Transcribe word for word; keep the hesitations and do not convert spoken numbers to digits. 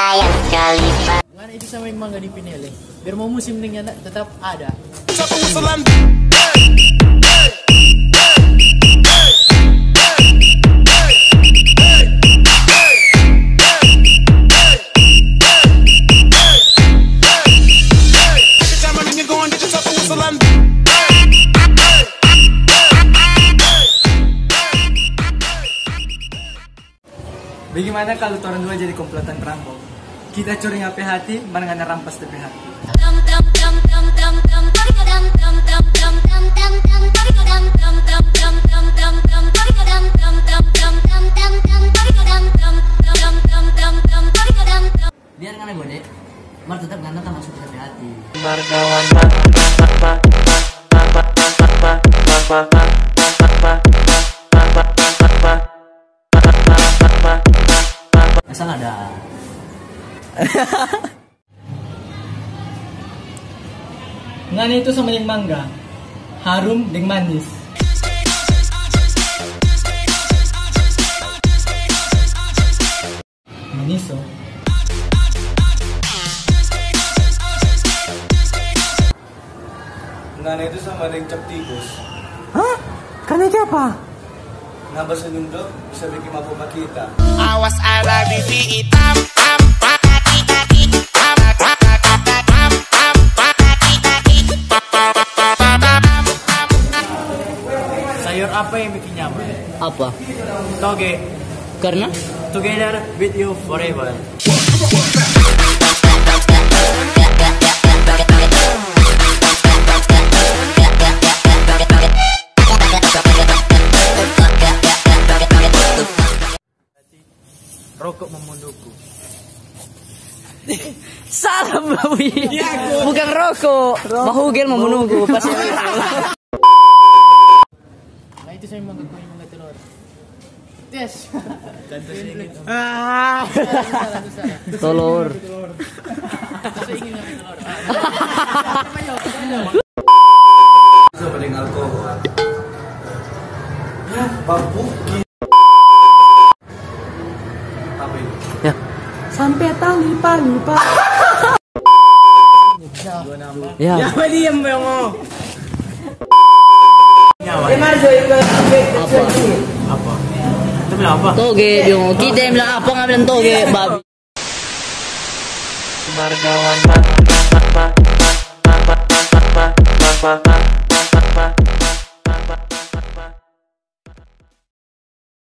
sayang sekali. Ngana itu sama yang mangga di Pinele. Biar mau musim deng nyanda, tetap ada. Bagaimana kalau torang dua jadi komplotan perampok? Kita curi H P hati, mar ngana rampas de pe hati. Biar ngana gode, mar tetap ngana ta masuk di H P hati. Asal ada. Ngana itu sama deng mangga, harum deng manis. Manis, so. Ngana itu sama deng cap tikus. Hah? Karena itu apa? Nambah senyum dong, bisa bikin mabok pa kita. Awas ada bibi hitam. Sayur apa yang bikin nyaman? Apa? Toge. Karena? Together with you forever. Rokok membunuhku. Salah, Bawi. Bukan rokok. Bahugel membunuhku. Pas. Nah, itu saya mangga kuning, mangga telur. Yes. Ah. Telur. Saya ingin ngambil telur. Sama dengan alkohol. Ya, babuki. Apa ini? Ya. Sampai tali palu pa. Ya. Apa dia yang mau? Dia mah so ikut Apa? Apa? Itu bilang apa? Toge biong. Kita yang bilang apa nggak bilang toge babi. Margawan Batu